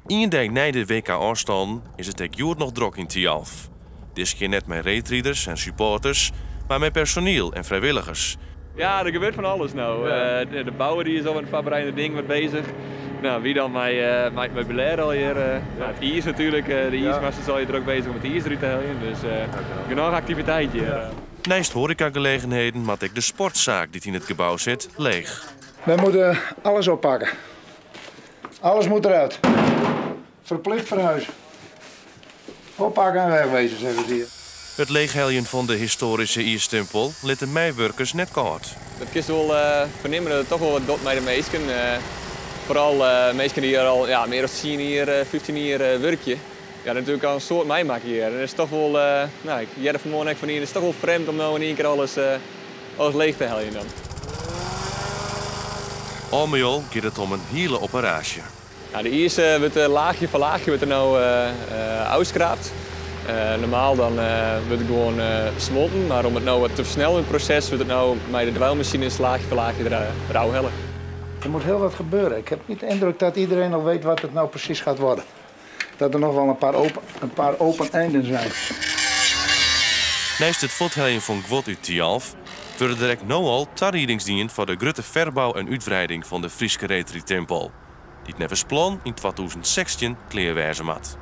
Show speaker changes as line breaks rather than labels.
Ien dei nei de WK ôfstannen is it ek hjoed noch drok yn Thialf. Diskear net mei reedriders en supporters, mar mei personiel en frijwilligers.
Ja, der gebeurt fan alles no. De bouwer dy is al in foarbereidende ding wat bezich. No, wy dan mei mei it meubilêr allegear. No, it iis natuerlik, de iismaster is allegear drok bezich om it iis derút te heljen. Dus genôch aktiviteit hjir.
Neist hoarekagelegenheden moat ek de sportsaak dy't yn it gebou sit leech.
Wy moatte alles oppakke. Alles moet eruit. Verplicht verhuizen. Oppakke en wegwezen, zeggen ze hier.
It leechheljen fan de histoaryske iistimpel lit de meiwurkers net kâld.
Dat kinst wol fernimme dat it toch wol wat docht mei de minsken. Foaral minsken dy't hjir al ja, mear as 10 jier, 15 jier wurkje. Ja, natuerlik al in soad meimakke hjir. En it is toch wol, no, ik hearde fan 'e moarn ek fan ien, it is toch wol frjemd om no yn ien kear alles, alles leech te heljen dan.
Al mei al giet it om in hiele operaasje.
Nou, de iis wurdt laachje foar laachje wurdt der no ôfskraapt. Normaal dan wurdt it gewoan smolten, mar om it no wat te fersnellen it proses wurdt it no mei de dweilmasines laachje foar laachje der ôfhelle.
Er moet heel wat gebeuren. Ik heb niet de indruk dat iedereen al weet wat het nou precies gaat worden. Dat er nog wel een paar open einden zijn.
Neist it fuortheljen fan guod út Thialf wurde der ek no al tariedings dien foar de grutte ferbou en útwreiding fan de Fryske reedrydtimpel, dy't neffens plan yn 2016 klear wêze moat.